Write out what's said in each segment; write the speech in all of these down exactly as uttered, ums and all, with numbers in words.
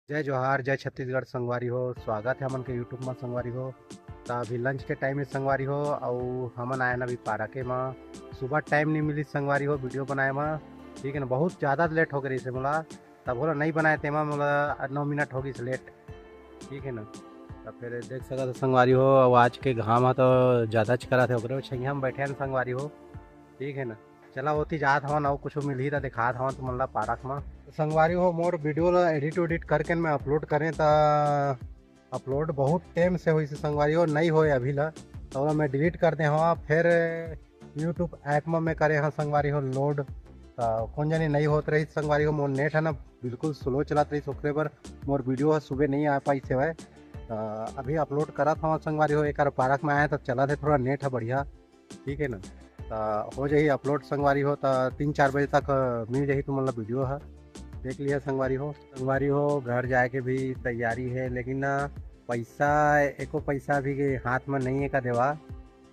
जय जोहार, जय छत्तीसगढ़ संगवारी हो। स्वागत है हमन के YouTube में संगवारी हो। त अभी लंच के टाइम है संगवारी हो, अउ हमन आए ना अभी पार्क में। सुबह टाइम नहीं मिली संगवारी हो वीडियो बनाए में, ठीक है ना। बहुत ज़्यादा लेट हो गई से मोला, तब बोला नहीं बनाए तेमा मोला नौ मिनट हो गई से लेट, ठीक है ना। तब फिर देख सकत हो संगवारी हो, अब आज के घाम ह तो ज़्यादा च करत है, ओकरे छइया में बैठे हैं संगवारी हो, ठीक है ना। चला ओती जात हवन, अउ कुछ मिलही त दिखात हवन तुमन ला पार्क में। संगवारी हो, मोर वीडियो ला एडिट उडिट करके मैं अपलोड करें त अपलोड बहुत टाइम से होइस संगवारी हो, नहीं होए अभी ला, तो ओला मैं डिलीट कर दे हवा। फिर YouTube ऐप में मैं करे हाँ संगवारी हो लोड, त कोन जानी नहीं होत रही संगवारी हो। मोर नेट है ना बिल्कुल स्लो चलत रही, ओकरे बर मोर वीडियो ह सुबह नहीं आ पाई से। त अभी अपलोड करत हवा संगवारी हो, एक पार्क में आया त चलत है, थोड़ा नेट है बढ़िया, ठीक है ना। त हो जाही अपलोड संगवारी हो, त तीन चार बजे तक मिल जाही तुमन ला वीडियो ह, देख लिया संगवारी हो। संगवारी हो, घर जाए के भी तैयारी है, लेकिन ना पैसा, एको पैसा भी के हाथ में नहीं है का देवा।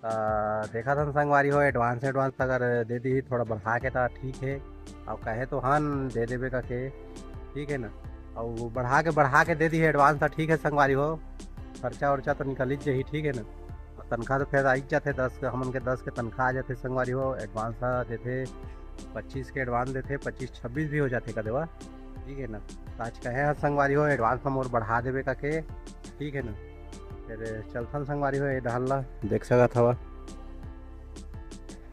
त देखा था संगवारी हो, एडवांस एडवांस अगर दे दी थोड़ा बढ़ा के त ठीक है, अब कहे तो हन दे देबे का के, ठीक है ना। अउ बढ़ा के बढ़ा के दे दी एडवांस त ठीक है संगवारी हो, खर्चा उर्चा तो निकल ही जाही, ठीक है ना। तनख्वाह तो फिर आ ही जाथे, दस के, हमन के दस के तनख्वाह आ जाथे संगवारी हो, एडवांस ह देथे, पच्चीस के एडवांस देथे, पच्चीस छब्बीस भी हो जाथे का देवा, ठीक है ना। त आज कहे ह संगवारी हो एडवांस हम और बढ़ा देबे का के, ठीक है ना। फिर चलथन संगवारी हो, ये डहर ला देख सकत हवा।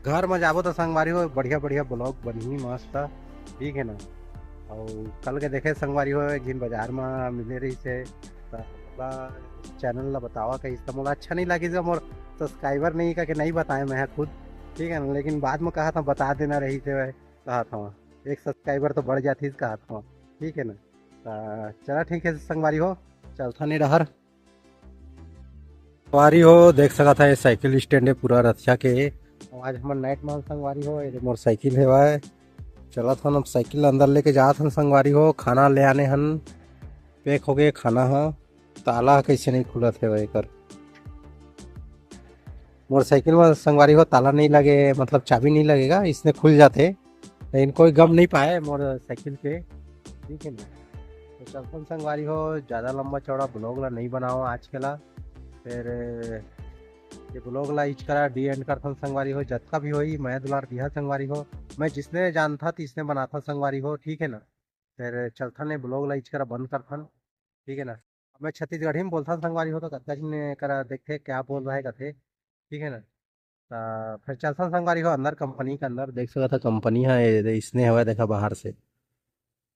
घर में जाबो तो संगवारी हो बढ़िया बढ़िया ब्लॉग बनही मस्त, ठीक है ना। अउ कल के देखे संगवारी हो, एक दिन बाजार में मिले रही से, त चैनल ला बतावा कहिस त मोला अच्छा नहीं लगिस, मोर सब्सक्राइबर नहीं का के नहीं बताए मैं खुद, ठीक है ना। लेकिन बाद में कहा था बता देना रही से, कहा था एक सब्सक्राइबर तो बढ़ जातीस कहा था, ठीक है ना। त चला ठीक है संगवारी हो, चलथन ए डहर। संगवारी हो देख सकत है, साइकिल स्टैंड है पूरा रथिया के। अउ आज हमर नाइट माल संगवारी हो, ये मोटरसाइकिल हेवय। चलत हन, अब साइकिल अंदर लेके जात हन संगवारी हो, खाना ले आने हन। पैक हो गए खाना ह, ताला ह कइसे नहीं खुलत हेवय एकर। मोटरसाइकिल में संगवारी हो ताला नहीं लगे, मतलब चाबी नहीं लगेगा, इसने खुल जाते, लेकिन कोई गम नहीं पाए मोटरसाइकिल के, ठीक है ना। तो चलथन संगवारी हो, ज़्यादा लंबा चौड़ा ब्लॉग ला नहीं बनाओ आज के ला। फिर ये ब्लॉग ला इच करा डी एंड करथन संगवारी हो। जतका भी होई मैं दुलार दिहा संगवारी हो, मैं जिसने जानथा तिसने बनाथा संगवारी हो, ठीक है ना। फिर चलथन ये ब्लॉग ला इच करा बंद करथन, ठीक है ना। मैं छत्तीसगढ़ी में बोलथन संगवारी हो, तो कतका झिन करा देखथे क्या बोल रहा है कथे, ठीक है ना। त फिर चलथन संगवारी हो अंदर, कंपनी के अंदर देख सकत ह, कंपनी ह ए-, इसने हवय देखा बाहर से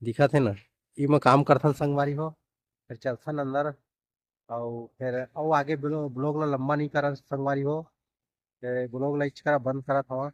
दिखत है ना, इमा काम करथन संगवारी हो। फिर चलथन अंदर, अउ फिर अउ आगे ब्लॉ-, ब्लॉग ला लंबा नहीं करन संगवारी हो, ए, ब्लॉग ला इच करा बंद करत हवा।